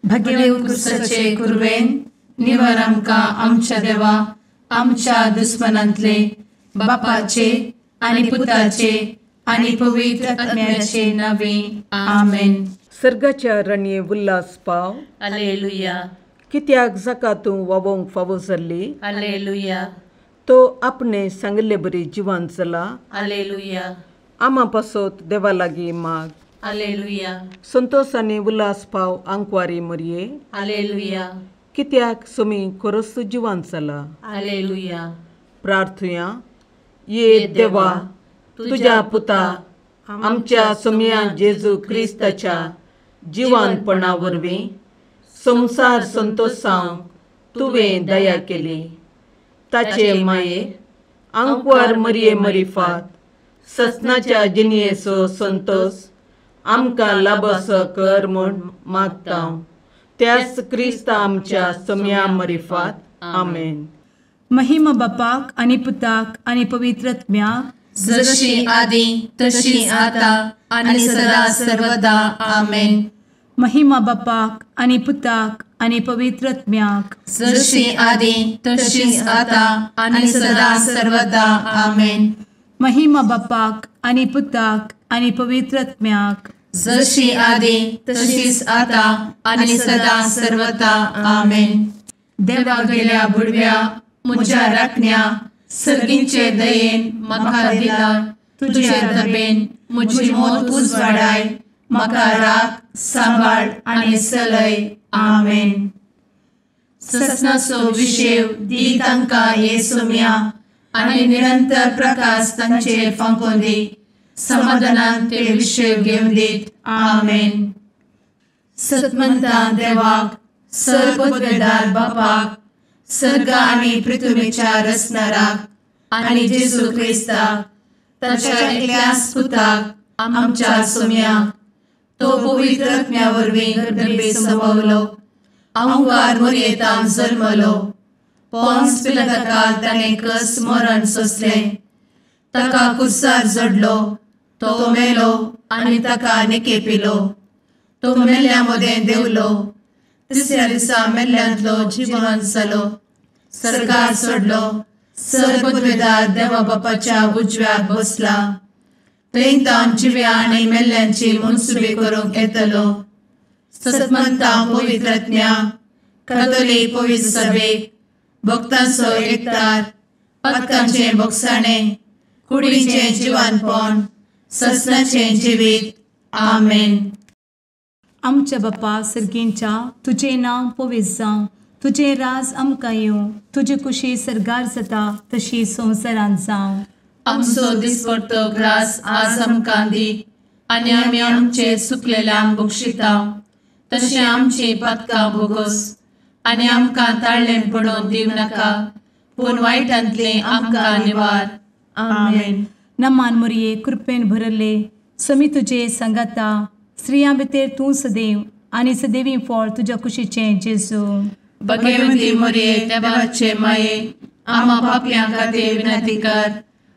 भगेव कुरवेन निवर आमकां आमच्या देवा आमच्या दुस्मनांतले बापाचे आनी पुताचे आनी पवित्र आत्म्याचे नावे आमेन. सर्गाच्या रणये उल्हास पाव. हालेलुया. कित्याक जाका तूं वावोंक फावो जाल्ली. हालेलुया. तो आपणे सांगिल्ले बरी जिवान चला. हालेलुया. आमा पासत देवा लागीं माग. हालेलुया. संतोष आनी उल्हास पाव आंकवारी मरये. हालेलुया. कित्याक सुमी खरोच जिवान चला. हालेलुया. प्रार्थुया. ये देवा तुझ्या पुता आमच्या सोमया जेजू क्रिस्ताच्या जिवानपणा वरवीं संवसार संतोषांक तुवें दया केली. ताचे माये आंकवार मरये मरिफात ससनाच्या जिणयेचो संतोष आमकां लाभसो कर म्हूण मागता त्याच क्रिस्ता आमच्या सोमया मरिफात. आमेन. महिमा बापाक आनी पुताक आनी पवित्र आत्म्याक, जशी आदी तशी आता आनी सदा सर्वदा. आमेन. महिमा बापाक आनी पुताक आनी पवित्र आत्म्याक, जशी आदी तशी आता आनी सदा सर्वदा. आमेन. महिमा बापाक आनी पुताक आनी पवित्र आत्म्याक, जशी आदी तशीच आता आनी सदा सर्वदा. आमेन. देवा गेल्या बुडव्या म्हज्या राखण्या सर्गींचे दयेन म्हाका दिला तुजे दबेन म्हजी मोत उजवाडाय म्हाका राख सांबाळ आनी सलय. आमेन. ससनाचो विशेव दी तांकां हे सोम्या आनी निरंतर प्रकाश तांचेर फांकोवन दी. समाधानान ते विशेव घेवन दीत. आमेन. सतमंता देवाक सर पदवेदार बापाक सर्ग आनी पृथ्वीच्या रचणाराक आनी जेजू क्रिस्ताक ताच्या एकल्याच पुताक आमच्या सोम्याक तो पवित्र आत्म्या वरवीं गर्भे संभवलो आंकार मोरयेतान जल्मलो पोन्स पिलाताकाल ताणें कस मरण सोंसलें ताका कुर्सार जडलो तो मेलो आनी ताका निकेपिलो तो मेल्ल्या मदें देवलो तिसऱ्या दिसा मेल्ल्यांतलो जिवन जालो सर्गार सोडलो सर पदवेदार देवा बापाच्या उजव्याक बसला थंय तावन जिव्या आनी मेल्ल्यांची मनसुबी करूंक येतलो. सतमंता पवित्र आत्म्या कातोलीक पवित्र सभेक भक्तांचो एकतार पातकांचें भोगसाणें कुडीचें जिवानपण ससनाचें जिवीत. आमेन. आमच्या बापा सर्गींच्या तुजें नांव पवित्र जावं, तुजें राज आमकां येवं, तुजी कुशी सर्गार जाता तशी संवसारांत जावं. आमचो दिसपडतो ग्रास आज आमकां दी आनी आमी आमचे सुकलेल्यांक बक्षिता तशें आमची पातकां भोगोस आनी आमकां ताळ्ळें पडोवन दिवं नाका पूण वायटांतलें आमकां निवार. आमेन. नमान मुरये कृपेन भरले समी तुजे सांगाता स्त्रियां भितर तूं सदैव आनी सदैवी फळ तुज्या कुशीचें जेजू. भगवंती मोरये देवाचे माये आमा पापयां खातीर विनंती कर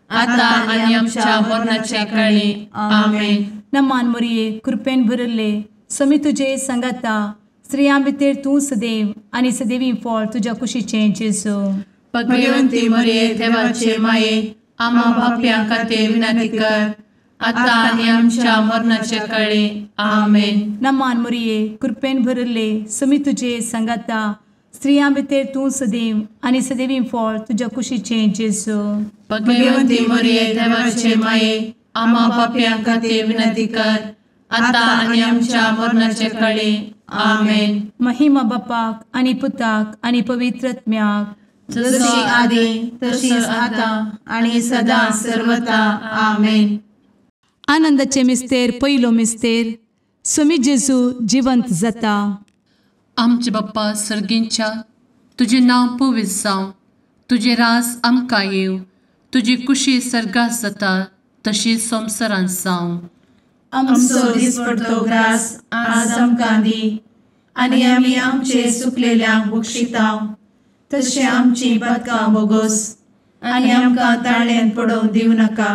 आता आनी आमच्या मरणाच्या काळी. आमेन. नमान मोरये कृपेन भरले समी तुजे सांगाता स्त्रियां भितर तूं सदैव आनी सदैवी फळ तुज्या कुशीचें जेजू. भगवंती मोरये देवाचे माये आमा पापयां खातीर विनंती कर आता आनी आमच्या मरणाच्या काळी. आमेन. नमान मोरये कृपेन भरले समी तुजे सांगाता स्त्रियां भितर तूं सदैव आनी सदैवी फळ तुज्या कुशीचें जेजू. भगवंती मोरये देवाचे माये आमा पापयां खातीर विनंती कर आता आनी आमच्या मरणाच्या काळी. आमेन. महिमा बापाक आनी पुताक आनी पवित्र आत्म्याक, जशी आदी तशीच आता आनी सदा सर्वता. आमेन. आनंदाचे मिस्तेर पयलो मिस्तेर सोमी जेजू जिवंत जाता. आमचे बाप्पा सर्गींच्या तुजें नांव पवित्र जावं, तुजें राज आमकां येवं, तुजी कुशी सर्गात जाता तशी संवसारांत जावं. आमचो दिसपडतो ग्रास आज आमकां दी आनी आमी आमचे सुकलेल्यांक बक्षिता तशें आमची पातकां बोगोस आनी आमकां ताळ्यांत पडोवंक दिवं नाका,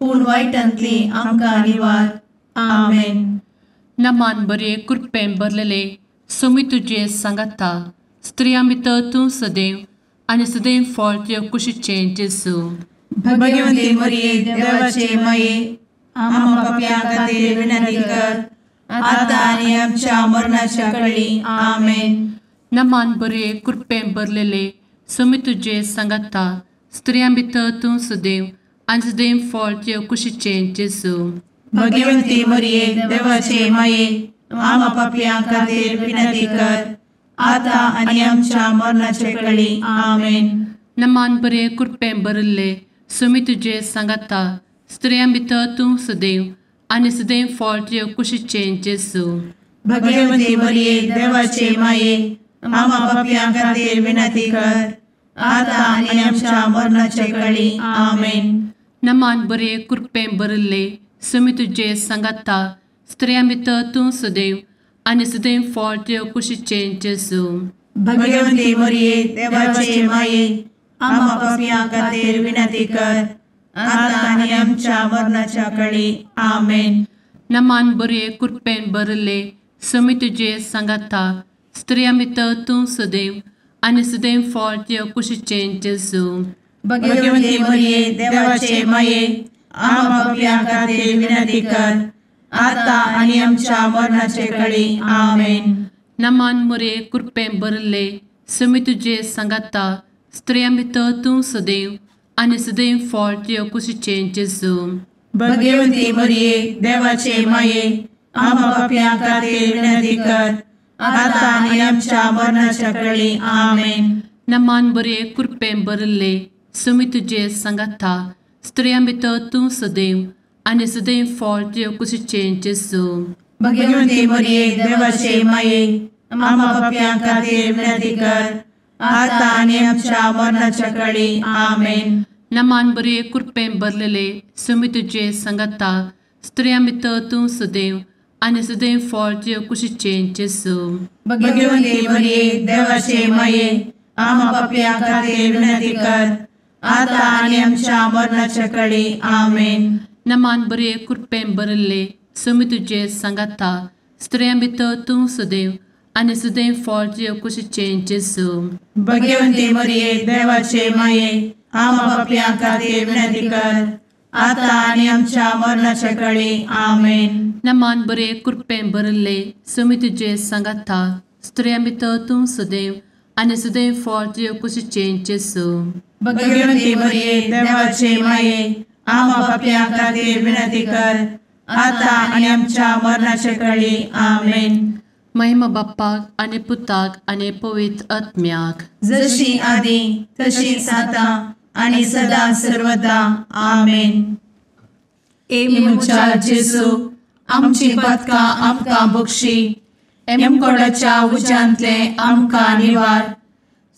पूण वायटांतली आमकां निवार. आमेन. नमान बरे कृपेन भरलेले सोमी तुजे सांगाता, स्त्रियां भितर तूं सदैव आनी सदैव फळ तुजे कुशीचें जेजू. भगवती मरिये देवाचे माये, आम्हा पाप्यां खातीर विनंती कर आतां आनी आमच्या मरणाच्या कळी. आमेन. नमान बरे कृपेन भरलेले सोमी तुजे सांगाता, स्त्रियां भितर तूं सदैव आनी सदैव फळ तुजे कुशीचें जेजू. भगवती मरिये देवाचे माये, आम्हा पाप्यां खातीर विनंती कर आतां आनी आमच्या मरणाच्या कळी. आमेन. नमान बरे कृपेन भरिल्ले सोमी तुजे सांगाता, स्त्रियां भितर तूं सदैव आनी सदैव फळ तुजे कुशीचें जेजू. भगवती मरिये देवाचे माये, आम्हा पाप्यां खातीर विनंती कर आतां आनी आमच्या मरणाच्या कळी. आमेन. नमान बरे कृपेन भरिल्ले सोमी तुजे सांगाता, स्त्रियां भितर तूं सदैव आनी सदैव फळ तुजे कुशीचें जेजू. भगवती मरिये देवाचे माये, आम्हा पाप्यां खातीर विनंती कर आतां आनी आमच्या मरणाच्या कळी. आमेन. नमान बरे कृपेन भरिल्ले सोमी तुजे सांगाता, स्त्रियां भितर तूं सदैव आनी सदैव फळ तुजे कुशीचें जेजू. भगवती मरिये देवाचे माये, आम्हा पाप्यां खातीर विनंती कर आतां आनी आमच्या मरणाचे कळी. आमेन. नमान मरिये कृपेन भरिल्ले सोमी तुजे सांगाता, स्त्रियां भितर तूं सदैव आनी सदैव फळ तुजे कुशीचें जेजू. भगवती मरिये देवाचे माये, आम्हा पाप्यां खातीर विनंती कर आतां आनी आमच्या मरणाच्या कळी. आमेन. नमान बरे कृपेन भरिल्ले सोमी तुजे सांगाता, स्त्रियां भितर तूं सदैव आनी सदैव फळ तुजे कुशीचें जेजू. भगवती मरिये देवाचे माये, आम्हा पाप्यां खातीर विनंती कर आतां आनी आमच्या मरणाच्या कळी. आमेन. नमान बरे कृपेन भरलेले सोमी तुजे सांगाता, स्त्रियां भितर तूं सदैव आनी सदैव फळ तुजे कुशीचें जेजू. भगवती मरिये देवाचे माये, आम्हा पाप्यां खातीर विनंती कर आतां आनी आमच्या मरणाच्या कळी. आमेन. नमान बरे कृपेन भरिल्ले सोमी तुजे सांगाता, स्त्रियां भितर तूं सदैव आनी सदैव फळ तुजे कुशीचें जेजू. भगवती मरिये देवाचे माये, आम्हा पाप्यां खातीर विनंती कर आतां आनी आमच्या मरणाच्या कळी. आमेन. नमान बरे कृपेन भरिल्ले सोमी तुजे सांगाता, स्त्रियां भितर तूं सदैव आनी सदैव फळ तुजे कुशीचें जेजू. भगवती मरिये देवाचे माये, आम्हा पाप्यां खातीर विनंती कर आतां आनी आमच्या मरणाच्या कळी. आमेन. महिमा बाप्पाक आनी पुताक आनी पवित्र आत्म्याक, जशी आदी तशीच आतां आनी सदा सर्वदा. आमेन. ए म्हज्या जेजू, आमची पातकां आमकां बक्षी, एमकोडाच्या उज्यांतले आमकां निवार,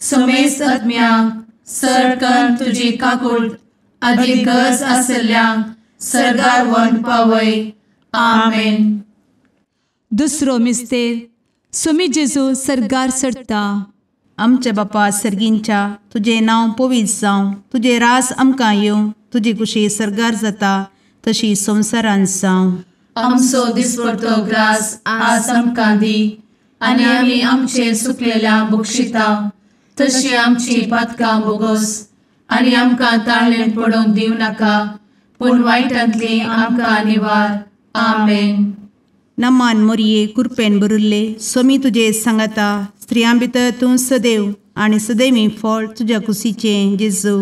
समेस्त आत्म्यांक सरकन तुजी काकूट आदी गरज आशिल्ल्यांक सर्गार व्हरून पावय. आमेन. दुसरो मिस्तेर सोमी जेजू सर्गार चडटा. आमच्या बापा सर्गींच्या, तुजें नांव पवित्र जावं, तुजें राज आमकां येवं, तुजी कुशी सर्गार जाता तशी संवसारांत जावं. आमचो दिसपडतो ग्रास आज आमकां दी आनी आमी आमचे सुकलेल्या बक्षिता तशी आमची पातकां बोगोस आनी आमकां ताळ्ळेंत पडोवंक दिवं नाका, पूण वायटांतली आमकां निवार. आमेन. नमान मोरये कृपेन भरिल्ले सोमी तुजे सांगाता, स्त्रियां भितर तूं सदैव आनी सदैवी फळ तुज्या कुशीचें जेजू.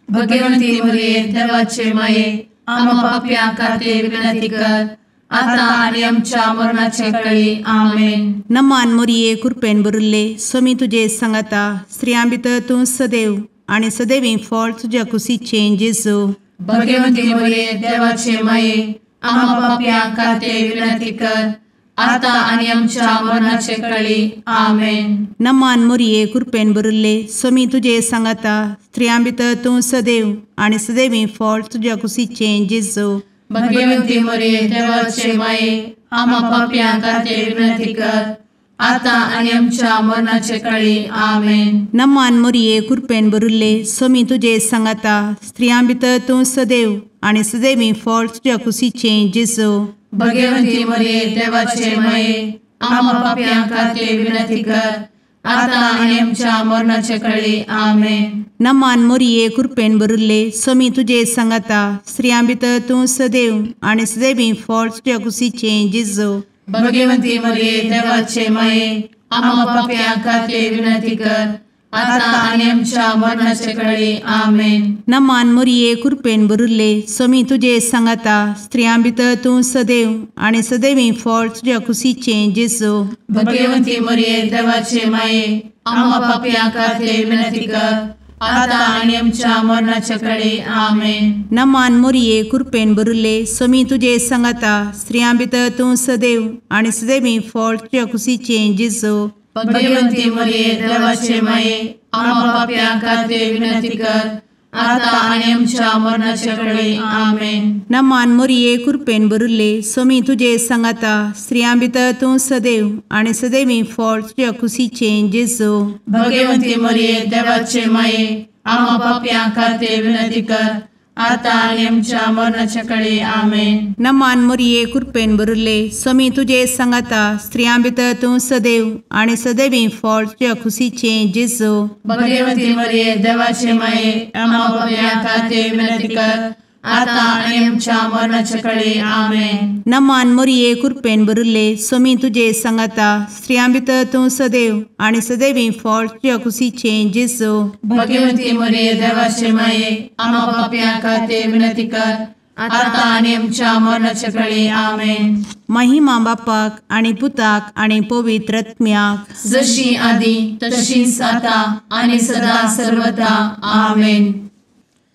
भगवंती मोरये देवाचे माये, आम्हा पाप्यां खातीर विनंती कर आतां आनी आमच्या मरणाचे कळी. आमेन. नमान मोरये कृपेन भरिल्ले सोमी तुजे सांगाता, स्त्रियां भितर तूं सदैव आनी सदैवी फळ तुज्या कुशीचें जेजू. भगवंती मोरये देवाचे माये, आम्हा पाप्यां खातीर विनंती कर आतां आनी आमच्या मरणाचे कळी. आमेन. नमान मोरये कृपेन भरिल्ले स्वामी तुजे सांगाता, स्त्रियां भितर तूं सदैव आनी सदैवी फळ तुज्या कुशीचें जेजू. भगवंती मोरये देवाचे माये, आमा पापयां खातीर विनंती कर, आतां आनी आमच्या मरणाचे कळी. आमेन. नमान मोरये कृपेन भरिल्ले स्वामी तुजे सांगाता, स्त्रियां भितर तूं सदैव आनी सदैवी फळ तुज्या कुशीचें जेजू. भगवंती मोरये देवाचे माये, आमा पापयां खातीर विनंती कर, आतां आनी आमच्या मरणाचे कळी. आमेन. नमान मोरये कृपेन भरिल्ले स्वामी तुजे सांगाता, स्त्रियां भितर तूं सदैव आनी सदैवी फळ तुज्या कुशीचें जेजू. भगवंती मोरये देवाचे माये, आमा पापयां खातीर विनंती कर, आतां आनी आमच्या मरणाचे कळी. आमेन. नमान मोरये कृपेन भरिल्ले स्वामी तुजे सांगाता, स्त्रियां भितर तूं सदैव आनी सदैवी फळ तुज्या कुशीचें जेजू. भगवंती मोरये देवाचे माये, आमा पापयां खातीर विनंती कर, आतां आनी आमच्या मरणाचे कळी. आमेन. नमान मोरये कृपेन भरिल्ले स्वामी तुजे सांगाता, स्त्रियां भितर तूं सदैव आनी सदैवी फळ तुज्या कुशीचें जेजू. भगवंती मोरये देवाचे माये, आमा पापयां खातीर विनंती कर, आतां आनी आमच्या मरणाचे कळी. आमेन. नमान मोरये कृपेन भरिल्ले स्वामी तुजे सांगाता, स्त्रियां भितर तूं सदैव आनी सदैवी फळ तुज्या कुशीचें जेजू. भगवंती मोरये देवाचे माये, आमा पापयां खातीर विनंती कर, आतां आनी आमच्या मरणाचे कळी. आमेन. नमान मोरये कृपेन भरिल्ले स्वामी तुजे सांगाता, स्त्रियां भितर तूं सदैव आनी सदैवी फळ तुज्या कुशीचें जेजू. भगवंती मोरये देवाचे माये, आमा पापयां खातीर विनंती कर, आतां आनी आमच्या मरणाचे कळी. आमेन. नमान मोरये कृपेन भरिल्ले स्वामी तुजे सांगाता, स्त्रियां भितर तूं सदैव आनी सदैवी फळ तुज्या कुशीचें जेजू. भगवंती मोरये देवाचे माये, आमा पापयां खातीर विनंती कर, आतां आनी आमच्या मरणाचे कळी. आमेन. महिमा बापाक आनी पुताक आनी पवित्र आत्म्याक, जशी आदी तशीच आतां आनी सदा सर्वदा. आमेन.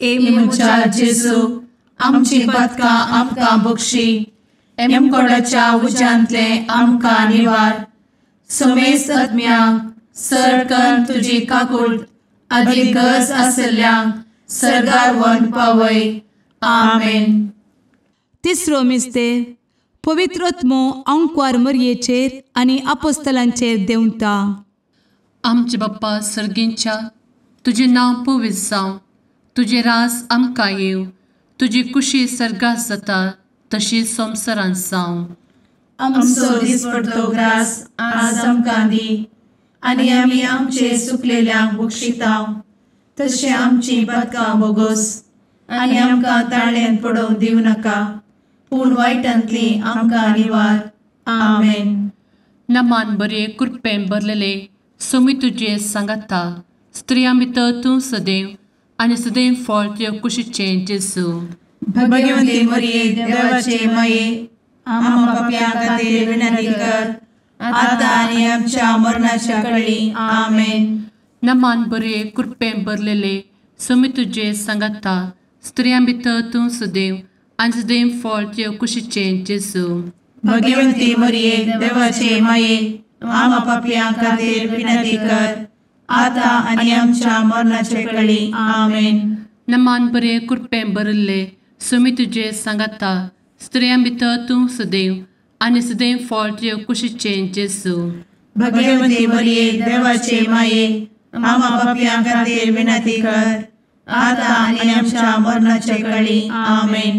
ए म्हज्या जेजू, आमची पातकां आमकां बक्षी, एमकोडाच्या उज्यांतले आमकां निवार, समेस्त आत्म्यांक सरकन तुजी काकूट आदी गरज आसल्ल्यांक सर्गार व्हरून पावय. आमेन. तिसरो मिस्तेर पवित्र आत्मो आंकवार मरयेचेर आनी आपोस्तलांचेर देंवता. आमचे बाप्पा सर्गींच्या, तुजें नांव पवित्र जावं, तुजें राज आमकां येवं, तुजी कुशी सर्गात जाता तशी संवसारांत जावं. आमचो दिसपडतो ग्रास आज आमकां दी, आनी आमी आमचे सुकलेल्यांक बक्षितांव, तशें आमची पातकां बोगोस, आनी आमकां ताळ्यान पडोवंक दिवं नाका, पूण वायटांतली आमकां निवार. आमेन. नमान बरे कृपेन भरलेले स्वामी तुजे सांगाता, स्त्रियां भितर तूं सदैव आनी सदैव फळ तुज्या कुशीचें जेजू. भगवंती मोरये देवाचे माये, आमा पापयां खातीर विनंती कर, आतां आनी आमच्या मरणाच्या कळी. आमेन. नमान बरे कृपेन भरलेले स्वामी तुजे सांगाता, स्त्रियां भितर तूं सदैव आनी सदैव फळ तुज्या कुशीचें जेजू. भगवंती मोरये देवाचे माये, आमा पापयां खातीर विनंती कर, आतां आनी आमच्या मरणाचे कळी. आमेन. नमान बरे कृपेन भरिल्ले स्वामी तुजे सांगाता, स्त्रियां भितर तूं सदैव आनी सदैव फळ तुज्या कुशीचें जेजू. भगवंती मोरये देवाचे माये, आमा पापयां खातीर विनंती कर, आतां आनी आमच्या मरणाचे कळी. आमेन.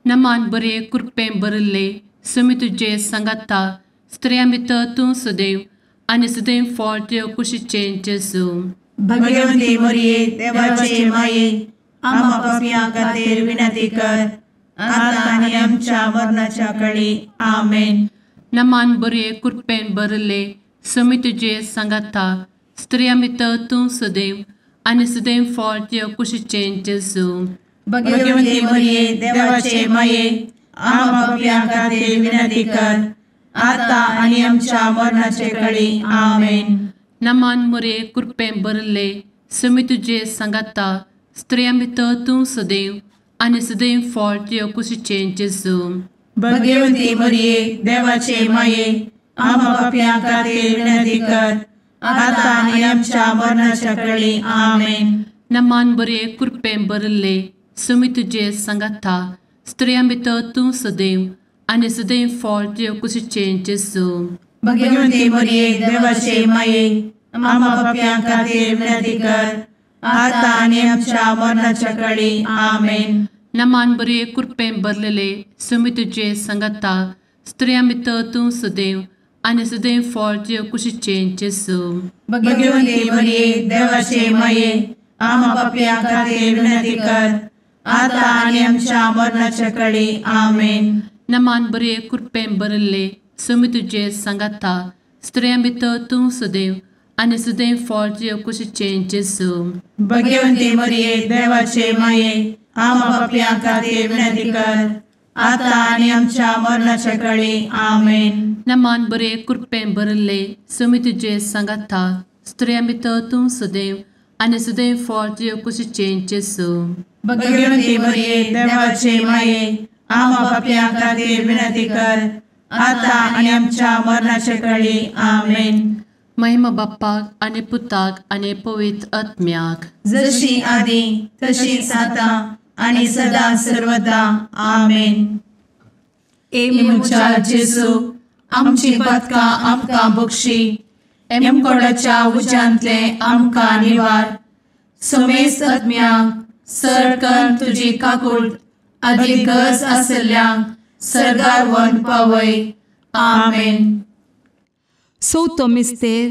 नमान बरे कृपेन भरिल्ले स्वामी तुजे सांगाता, स्त्रियां भितर तूं सदैव आनी सदैव फळ तुज्या कुशीचें जेजू. भगवंती मोरये देवाचे माये, आमा पापयां खातीर विनंती कर, आतां आनी आमच्या मरणाच्या कळी. आमेन. नमान बरे कृपेन भरिल्ले स्वामी तुजे सांगाता, स्त्रियां भितर तूं सदैव आनी सदैव फळ तुज्या कुशीचें जेजू. भगवंती मोरये देवाचे माये, आमा पापयां खातीर विनंती कर, आतां आनी आमच्या मरणाचे कळी. आमेन. नमान मोरये कृपेन भरिल्ले स्वामी तुजे सांगाता, स्त्रियां भितर तूं सदैव आनी सदैव फळ तुज्या कुशीचें जेजू. भगवती मरिये देवाचे माये आम्हा पाप्यां खातीर विनंती कर आतां आनी आमच्या मरणाच्या वेळी. आमेन. नमान बरे कृपेन भरिल्ले सुमी तुजे सांगाता स्त्रियां भितर तूं सदैव आनी सदैव फळ तुजे कुशीचें जेजू. भगवती मरिये देवाचे माये आम्हा पाप्यां खातीर विनंती कर आतां आनी आमच्या मरणाच्या वेळी. आमेन. नमान बरे कृपेन भरलेले सुमी तुजे सांगाता स्त्रियां भितर तूं सदैव आनी सदैव फळ तुजे कुशीचें जेजू. भगवती मरिये देवाचे माये आम्हा पाप्यां खातीर विनंती कर आतां आनी आमच्या मरणाच्या वेळी. आमेन. नमान बरे कृपेन भरिल्ले सुमी तुजे सांगाता स्त्रियां भितर तूं सदैव आनी सदैव फळ तुजे कुशीचें जेजू. भगवती मरिये देवाचे माये आम्हा पाप्यां खातीर विनंती कर आतां आनी आमच्या मरणाच्या वेळी. आमेन. नमान बरे कृपेन भरिल्ले सुमी तुजे सांगाता स्त्रियां भितर तूं सदैव आनी सदैव फळ तुजे कुशीचें जेजू. भगवती मरिये देवाचे माये आम्हा पाप्यां खातीर विनंती कर आतां आनी आमच्या मरणाच्या वेळी. आमेन. महिमा बाप्पाक आनी पुताक आनी पवित्र आत्म्याक जशी आदी तशीच आतां आनी सदा सर्वदा. आमेन. ए म्हज्या जेजू आमची पातकां आमकां बक्षी एमकोडाच्या उज्यांतले आमकां निवार. समेस्त आत्म्यांक सरकन तुजी काकूट आदी गरज आसल्ल्यांक सरगार वन पावय. आमेन. चवथो मिस्तेर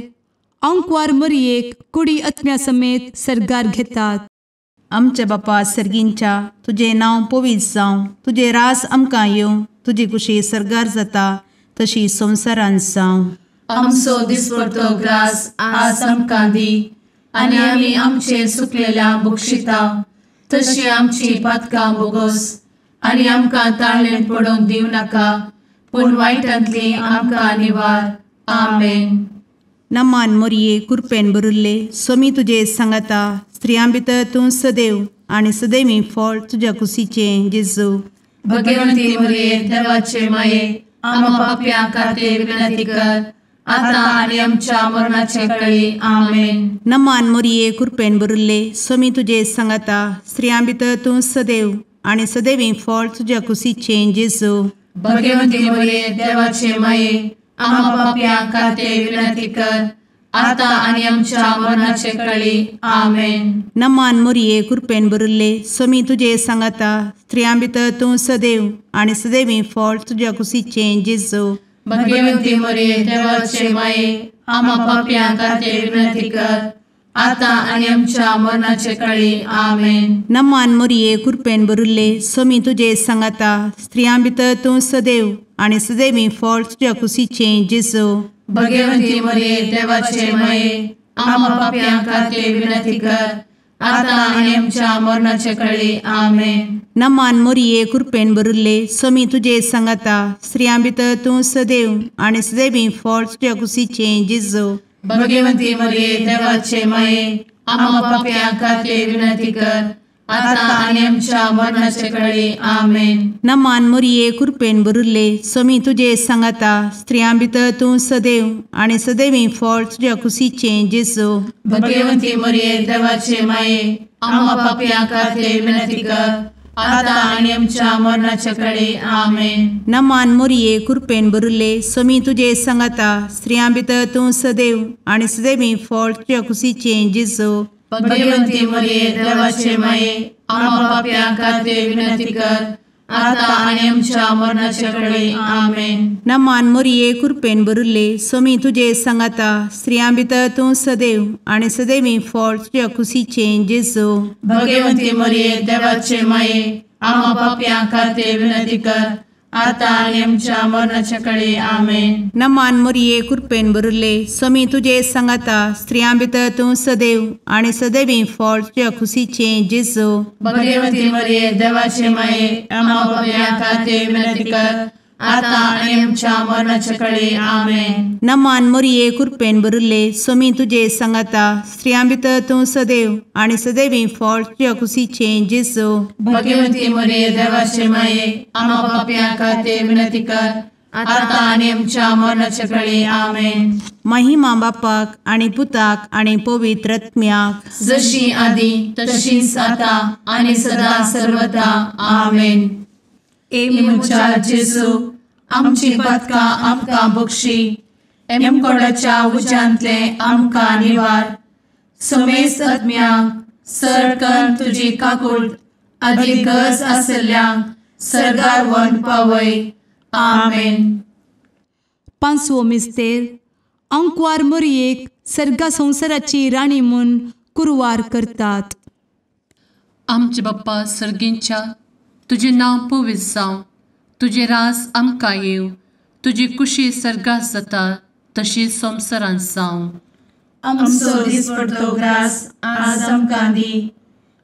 आंकवार मरियेक कुडी आत्म्या समेत सर्गार घेतात. आमच्या बापा सर्गींच्या तुजें नांव पवित्र जावं, तुजें राज आमकां येवं, तुजी कुशी सर्गार जाता तशी संवसारांत जावं. आमचो दिसपडतो ग्रास आज आमकां दी आनी आमी आमचे सुकलेल्या बक्षिता तशी आमची पातकां बोगोस आनी आमकां ताळेन पडोवंक दिवं नाका पूण वायटांतली आमकां निवार. आमेन. नमान मोरये कृपेन भरिल्ले सोमी तुजे सांगाता स्त्रियां भितर तूं सदैव आनी सदैवी फळ तुज्या कुशीचें जेजू. भगवती मोरये देवाचे माये आम्हा पाप्यां खातीर विनंती कर आतां आनी आमच्या मरणाच्या वेळी. आमेन. नमान मोरये कृपेन भरिल्ले सोमी तुजे सांगाता स्त्रियां भितर तूं सदैव आनी सदैवी फळ तुज्या कुशीचें जेजू. भगवती मोरये देवाचे माये आम्हा पाप्यां खातीर विनंती कर आतां आनी आमच्या मरणाच्या वेळी. आमेन. नमान मोरये कृपेन भरिल्ले सोमी तुजे सांगाता स्त्रियां भितर तूं सदैव आनी सदैवी फळ तुज्या कुशीचें जेजू. भगवती मोरये देवाचे माये आम्हा पाप्यां खातीर विनंती कर आतां आनी आमच्या मरणाच्या वेळी. आमेन. नमान मोरये कृपेन भरिल्ले सोमी तुजे सांगाता स्त्रियां भितर तूं सदैव आनी सदैवी फळ तुज्या कुशीचें जेजू. भगवती मोरये देवाचे माये आम्हा पाप्यां खातीर विनंती कर आतां आनी आमच्या मरणाच्या वेळी. आमेन. नमान मोरये कृपेन भरिल्ले सोमी तुजे सांगाता स्त्रियां भितर तूं सदैव आनी सदैवी फळ तुज्या कुशीचें जेजू. भगवती मोरये देवाचे माये आम्हा पाप्यां खातीर विनंती कर आतां आनी आमच्या मरणाच्या वेळी. आमेन. नमान मोरये कृपेन भरिल्ले सोमी तुजे सांगाता स्त्रियां भितर तूं सदैव आनी सदैवी फळ तुज्या कुशीचें जेजू. भगवती मोरये देवाचे माये आम्हा पाप्यां खातीर विनंती कर आतां आनी आमच्या मरणाच्या वेळी. आमेन. नमान मोरये कृपेन भरिल्ले सोमी तुजे सांगाता स्त्रियां भितर तूं सदैव आनी सदैवी फळ तुज्या कुशीचें जेजू. भगवती मोरये देवाचे माये आम्हा पाप्यां खातीर विनंती कर आतां आनी आमच्या मरणाच्या वेळी. आमेन. नमान मोरये कृपेन भरिल्ले सोमी तुजे सांगाता स्त्रियां भितर तूं सदैव आनी सदैवी फळ तुज्या कुशीचें जेजू. भगवती मोरये देवाचे माये आम्हा पाप्यां खातीर विनंती कर आतां आनी आमच्या मरणाच्या वेळी. आमेन. नमान मोरये कृपेन भरिल्ले सोमी तुजे सांगाता स्त्रियां भितर तूं सदैव आनी सदैवी फळ तुज्या कुशीचें जेजू. भगवती मोरये देवाचे माये आम्हा पाप्यां खातीर विनंती कर आतां आनी आमच्या मरणाच्या कळे. आमेन. नमान मोरये कृपेन भरिल्ले, स्वामी तुजे सांगाता, स्त्रियां भितर तूं सदैव आनी सदैवी फळ तुज्या कुशीचें जेजू. भगवती मोरये देवाचे माये, आमा पापयां खातीर विनंती कर, आतां आनी आमच्या मरणाच्या कळे. आमेन. महिमा बापाक आनी पुताक आनी पवित्र आत्म्याक, जशी आदी तशीच आतां आनी सदां सर्वदा. आमेन. ए म्हज्या जेजू, आमची पातकां आमकां बक्षी, एमकोडाच्या उज्यांतले आमकां निवार, समेस्त आत्म्यांक सरकन तुजी काकूट आदी गरज आसल्ल्यांक सर्गार व्हरून पावय. आमेन. पांचवो मिस्तेर, आंकवार मोरयेक सर्गा संवसाराची राणी म्हूण कुरवार करतात. आमचे बाप्पा सर्गींच्या, तुजें नांव पवित्र जावं, तुजें राज आमकां येवं, तुजी कुशी सर्गात जाता तशी संवसारांत जावं. आमचो दिसपडतो ग्रास आज आमकां दी,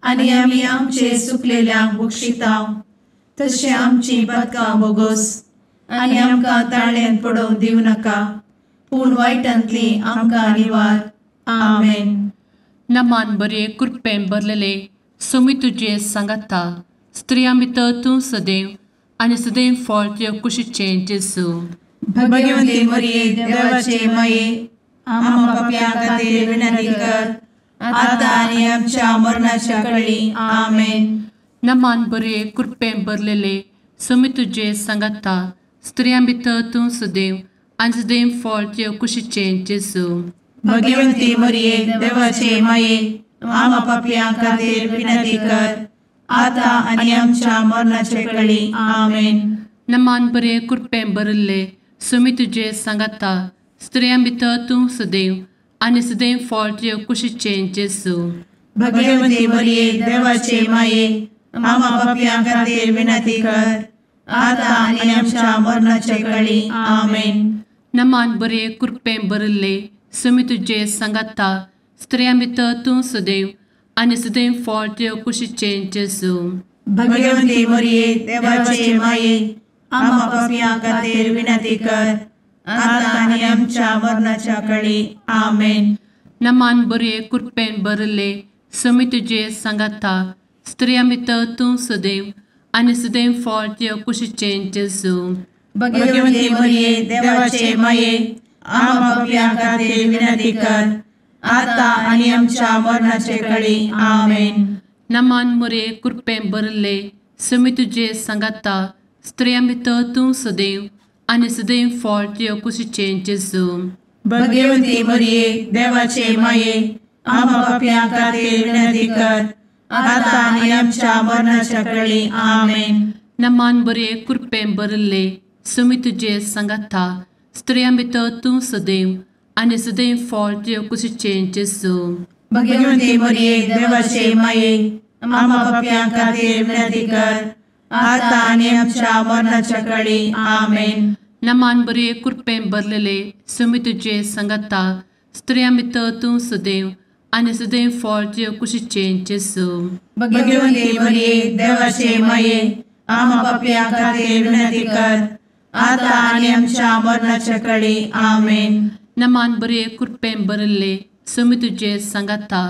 आनी आमी आमचे सुकलेल्यांक बक्षितांव, तशें आमची पातकां बोगोस, आनी आमकां ताळ्यांत पडोवंक दिवं नाका, पूण वायटांतली आमकां निवार. आमेन. नमान बरे कृपेन भरलेले, स्वामी तुजे सांगाता, स्त्रियां भितर तूं सदैव आनी सदैव फळ तुज्या कुशीचें जेजू. भगवती मोरये देवाचे माये, आमा पापयां खातीर विनंती कर, आतां आनी आमच्या मरणाच्या कळी. आमेन. नमान बरे कृपेन भरलेले, स्वामी तुजे सांगाता, स्त्रियां भितर तूं सदैव आनी सदैव फळ तुज्या कुशीचें जेजू. भगवती मोरये देवाचे माये, आमा पापयां खातीर विनंती कर, आतां आनी आमच्या मरणाच्या कळी. आमेन. नमान बरे कृपेन भरिल्ले, स्वामी तुजे सांगाता, स्त्रियां भितर तूं सदैव आनी सदैव फळ तुज्या कुशीचें जेजू. भगवती मोरये देवाचे माये, आमा पापयां खातीर विनंती कर, आतां आनी आमच्या मरणाच्या कळी. आमेन. नमान बरे कृपेन भरिल्ले, स्वामी तुजे सांगाता, स्त्रियां भितर तूं सदैव आनी सदैव फळ तुज्या कुशीचें जेजू. भगवती मोरये देवाचे माये, आमा पापयां खातीर विनंती कर, आतां आनी आमच्या मरणाच्या कळी. आमेन. नमान बरे कृपेन भरिल्ले, स्वामी तुजे सांगाता, स्त्रियां भितर तूं सदैव आनी सदैव फळ तुज्या कुशीचें जेजू. भगवती मोरये देवाचे माये, आमा पापयां खातीर विनंती कर, आतां आनी आमच्या मरणाचे कळी. आमेन. नमान मोरये कृपेन भरिल्ले, स्वामी तुजे सांगाता, स्त्रियां भितर तूं सदैव आनी सदैव फळ तुज्या कुशीचें जेजू. भगवती मोरये देवाचे माये, आमा पापयां खातीर विनंती कर, आतां आनी आमच्या मरणाच्या कळी. आमेन. नमान बरे कृपेन भरिल्ले, स्वामी तुजे सांगाता, स्त्रियां भितर तूं सदैव आनी सदैव फळ तुज्या कुशीचें जेजू. भगवती मोरये देवाचे माये, आमा पापयां खातीर विनंती कर, आतां आनी आमच्या मरणाच्या कळी. आमेन. नमान बरे कृपेन भरलेले, स्वामी तुजे सांगाता, स्त्रियां भितर तूं सदैव आनी सदैव फळ तुज्या कुशीचें जेजू. भगवती मोरये देवाचे माये, आमा पापयां खातीर विनंती कर, आतां आनी आमच्या मरणाच्या कळी. आमेन. नमान बरे कृपेन भरिल्ले, स्वामी तुजे सांगाता,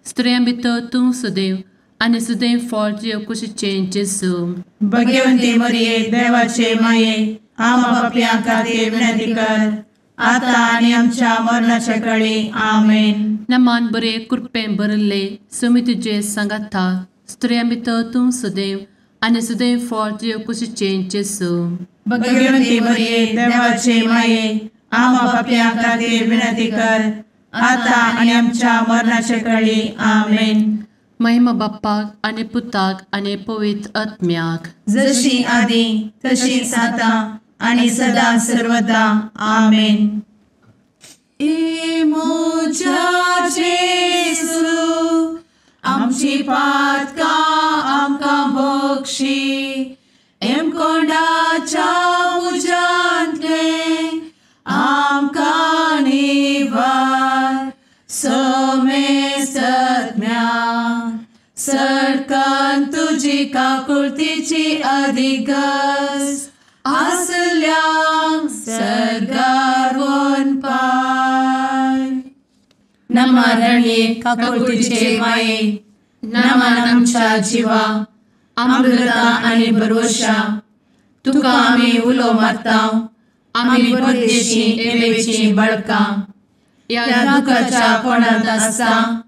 स्त्रियां भितर तूं सदैव आनी सदैव फळ तुज्या कुशीचें जेजू. भगवती मोरये देवाचे माये, आमा पापयां खातीर विनंती कर, आतां आनी आमच्या मरणाच्या कळी. आमेन. नमान बरे कृपेन भरिल्ले, स्वामी तुजे सांगाता, स्त्रियां भितर तूं सदैव आनी सदैव फळ तुज्या कुशीचें जेजू. भगवती मोरये देवाचे माये, आमा पापयां खातीर विनंती कर, आतां आनी आमच्या मरणाच्या कळी. आमेन. महिमा बाप्पाक आनी पुताक आनी पवित्र आत्म्याक, जशी आदी तशीच आतां आनी सदां सर्वदा. आमेन. ए म्हज्या जेजू, आमची पातकां आमकां बक्षी, एमकोंडाच्या उज्यांतले आमकां निवार, समेस्त आत्म्या सरकान तुजी काकुळतीची अधिगस. आसल्यांक सर्गार वनपाय. नमा रणये काकुळतीचे माये, नमन आमच्या जिवा, अमृता आनी भरवशा, तुका आमी उलो मारता, आमी परदेशी एवेची बाळकां, ह्या दुखाच्या कोणांत आसता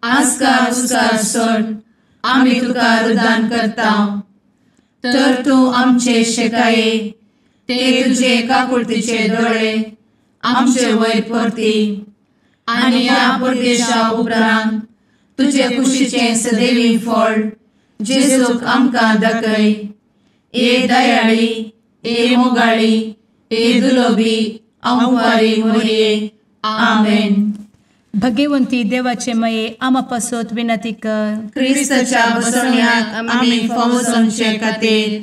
आस्कार उस्कार सोड आमी तुका रुदान करता. तर तूं आमचे शेकाये ते तुजे काकुळतीचे दोळे आमचे वयर परती आनी ह्या परदेशा उपरांत तुजे कुशीचें सदैवी फळ जेजूक आमकां दाखय. ए दयाळी, ए मोगाळी, ए दुलोबी अंवारी मोरये. आमेन. भगवंती देवाचे मये आमा पासत विनंती कर. क्रिस्ताच्या बसवण्याक आमी फावो जावचे खातीर.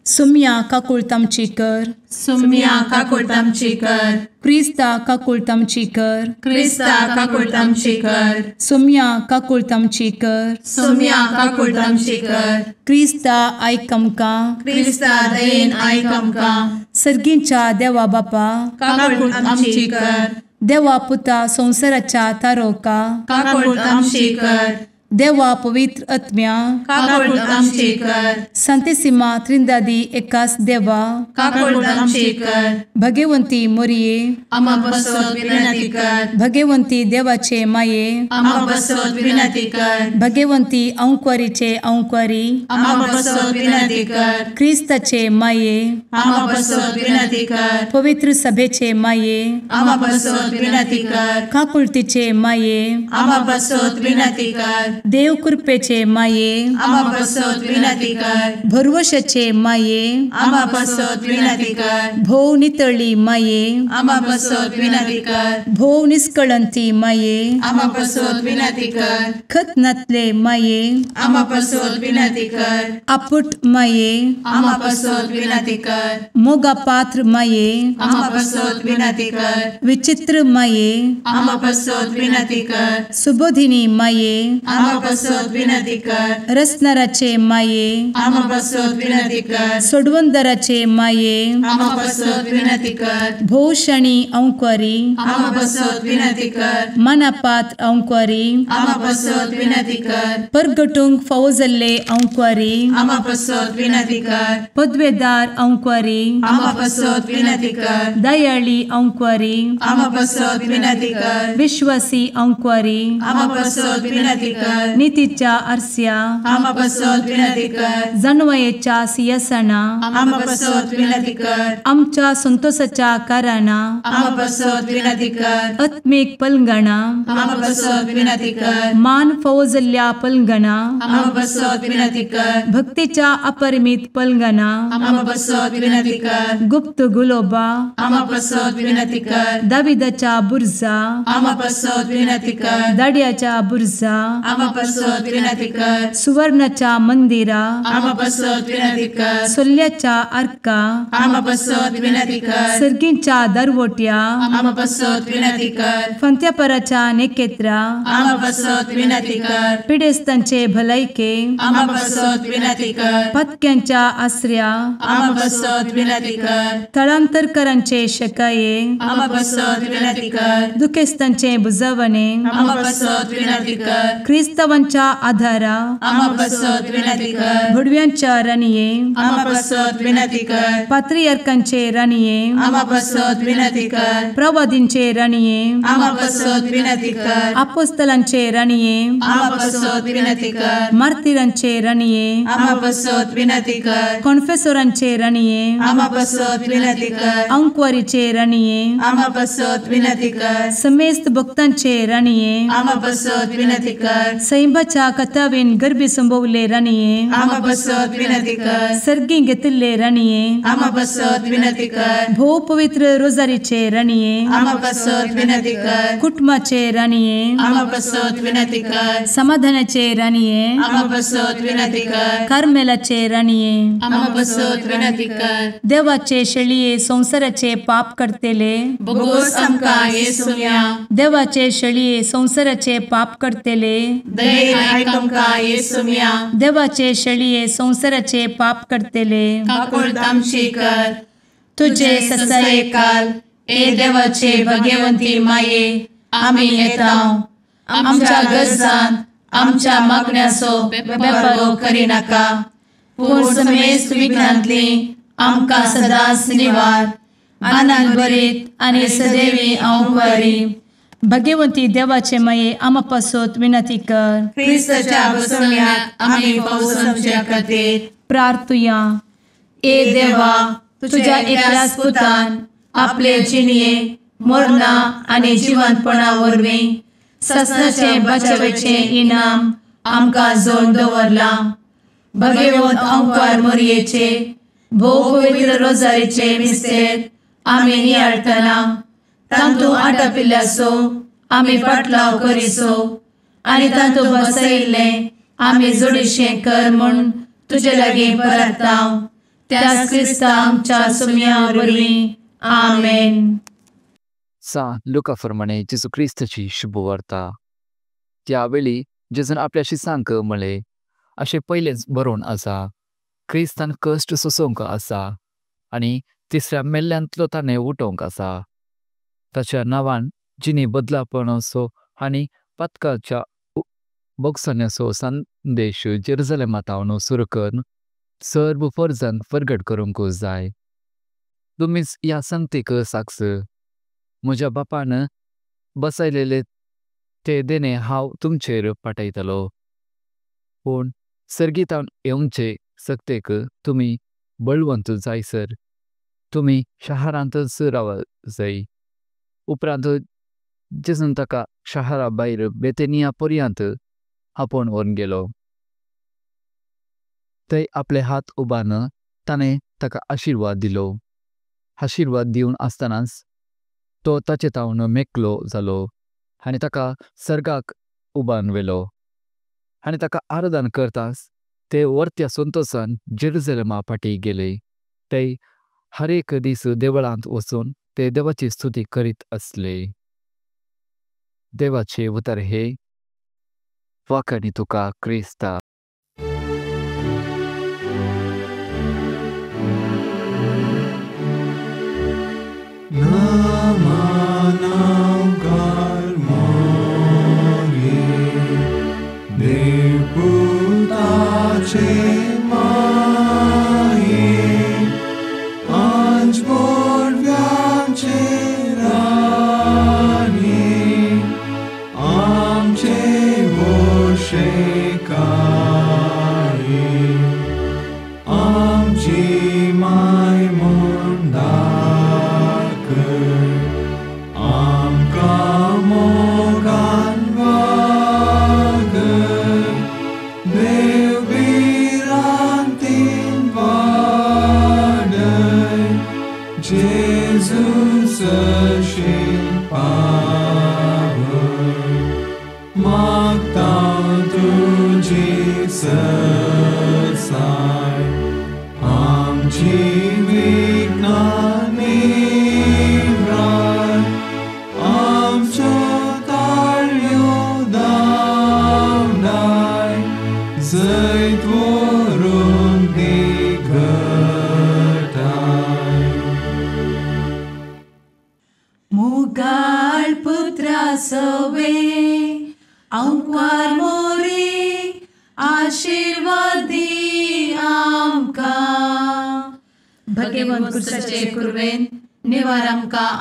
सुम्या काकुळट आमची कर. सुम्या काकुळट आमची कर. क्रिस्ता काकुळट आमची कर. क्रिस्ता काकुळट आमची कर. सुम्या काकुळट आमची कर. सुम्या काकुळट आमची कर. क्रिस्ता आयक आमकां. क्रिस्ता दयेन आयक आमकां. सर्गींच्या देवा बापा काकुळट आमची कर. देवा पुता संवसाराच्या तारोका काकुळट आमची कर. देवा पवित्र आत्म्या काकुळट आमची कर. संतेसिमा त्रिंदादी एकास देवा काकुळट आमची कर. भगवंती मोरये आमा पासत विनंती कर. भगवंती देवाचे माये आमा पासत विनंती कर. भगवंती अंकुरीचे अंकुरी आमा पासत विनंती कर. क्रिस्ताचे माये आमा पासत विनंती कर. पवित्र सभेचे माये आमा पासत विनंती कर. काकुळतीचे माये आमा पासत विनंती कर. देव कृपेचे माये आमा पासत विनंती कर. भरवशाचे माये आमा पासत विनंती कर. भोव नितळी माये आमा पासत विनंती कर. भोव निष्कळंती माये आमा पासत विनंती कर. खत नातले माये आमा पासत विनंती कर. आपुट माये आमा पासत विनंती कर. मोगा पात्र माये आमा पासत विनंती कर. विचित्र माये आमा पासत विनंती कर. सुबोधिनी माये आमा पासत विनंती कर. रसनाराचे माये आमा पासत विनंती कर. सोडवंदराचे माये आमा पासत विनंती कर. भोवशणी अंकुरी आमा पासत विनंती कर. मनापात्र अंकुरी आमा पासत विनंती कर. परगटूंक फावो जाल्ले अंकुरी आमा पासत विनंती कर. पदवेदार अंकुरी आमा पासत विनंती कर. दयाळी अंकुरी आमा पासत विनंती कर. विश्वासी अंकुरी आमा पासत विनंती कर. नितीच्या आरस्या आमा पासत विनंती कर. जानवयेच्या सिंहासना आमा पासत विनंती कर. आमच्या संतोषाच्या कारणा आमा पासत विनंती कर. आत्मीक पलंगणा आमा पासत विनंती कर. मान फावो जाल्ल्या पलंगणा आमा पासत विनंती कर. भक्तीच्या अपरिमित पलंगणा आमा पासत विनंती कर. गुप्त गुलोबा आमा पासत विनंती कर. दाविदाच्या बुर्जा आमा पासत विनंती कर. दाड्याच्या बुर्जा आमा पासत विनंती कर. सुवर्णाच्या मंदिरा आमा पासत विनंती कर. सोल्ल्याच्या आर्का आमा पासत विनंती कर. सर्गींच्या दरवट्या आमा पासत विनंती कर. फंत्यापराच्या नेकेत्रा आमा पासत विनंती कर. पिडेस्तांचे भलायके आमा पासत विनंती कर. पत्क्यांच्या आसऱ्या आमा पासत विनंती कर. थळांतरकरांचे शकाये आमा पासत विनंती कर. दुखेस्तांचे बुजवणे आमा पासत विनंती कर. क्रिस्तावांच्या आधारा आमा पासत विनंती कर. भुडव्यांच्या राणये आमा पासत विनंती कर. पात्रियार्कांचे राणये आमा पासत विनंती कर. प्रवादींचे राणये आमा पासत विनंती कर. आपोस्तलांचे राणये आमा पासत विनंती कर. मार्तिरांचे राणये आमा पासत विनंती कर. कॉन्फेसोरांचे राणये आमा पासत विनंती कर. अंकुवारीचे राणये आमा पासत विनंती कर. समेस्त भक्तांचे राणये आमा पासत विनंती कर. सैंबाच्या कथावेन गर्भी संभवले राणये आमा पासत विनंती कर. सर्गी घेतिल्ले राणये आमा पासत विनंती कर. भोव पवित्र रोजारीचे राणये आमा पासत विनंती कर. कुटुंबाचे राणये आमा पासत विनंती कर. समाधानाचे राणये आमा पासत विनंती कर. कार्मेलाचे राणये आमा पासत विनंती कर. देवाचे शेळये संवसाराचे पाप करतेले बोगोस आमकां येसुम्या देवाचे शेळये संवसाराचे पाप करतेले दयेन आयक आमकां येसुम्या. देवाचे शेळये संवसाराचे पाप करतले काकुळट आमची कर. तुजे ससायेकाल ए देवाचे भगवंती माये आमी येता आमच्या गरजान आमच्या मागण्याचो बेपर्वो करिनाका पूण समेस्त विघ्नांतली आमकां सदांच निवार. आनंद भरीत आनी सदैवी अंकुरी. भगवंती देवाचे माये आमा पासत विनंती कर. क्रिस्ताच्या बसवण्याक आमी पावसाच्या खातीर प्रार्थुया. ए देवा तुझ्या एकल्याच पुतान आपले जिणये मरणा आनी जिवंतपणा वरवीं ससनाचे बचावेचे इनाम आमकां जोडून दवरलां. भगवंत अंकार मोरयेचे भोव पवित्र रोजारीचे मिस्तेर आमी नियाळटना तांतू आटापिल्ल्याचो आमी पाटलाव करिसो आनी तांतू बसयिल्लें आमी जोडीशें कर म्हूण तुजे लागीं परताव त्याच क्रिस्ता आमच्या सुम्या वरवीं. आमेन. सा लुका फरमाणे जेजू क्रिस्ताची शुभवार्ता. त्या वेळी जेजून आपल्या शिसांक म्हळें, अशें पयलेंच बरोवन आसा, क्रिस्तान कश्ट सोंसूंक आसा आनी तिसऱ्या मेल्ल्यांतलो ताणें उठोवंक आसा. ताच्या नांवान जिणे बदलापणाचो आनी पातकाच्या भोगसण्याचो संदेश जेरुजलेमा सुरू करून सर्व फर्जांक परगट करूंक जाय. तुमीच ह्या संगतीक साक्ष. म्हज्या बापान बसयलेले ते देणे हांव तुमचेर पाठयतलो, पूण सर्गीतान येवचे सक्तेक तुमी बळवंत जायसर तुमी शहरांतच राव जाय. उपरांत जेजून ताका शहरा भायर बेथेनिया पर्यंत आपोवन व्हरून गेलो. थंय आपले हात उबारून ताणें ताका आशिर्वाद दिलो. आशिर्वाद दिवन आसतनाच तो ताचे तावन मेकलो जालो आनी ताका सर्गाक उबारून व्हेलो. आनी ताका आराधन करताच ते वर्त्या संतोसान जेरुजलेमा फाटीं गेले. ते हर एक दीस देवळांत वचून ते देवाची स्तुती करीत असले. देवाचे उतर हे. वाखाणी तुका क्रिस्ता.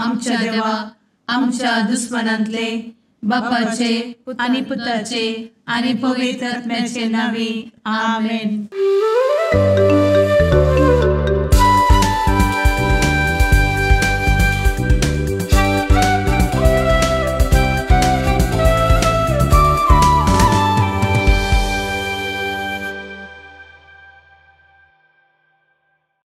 आमच्या देवा आमच्या दुस्मनांतले बापाचे आनी पुताचे आनी पवित्र आत्म्याचे नांवी. आमेन.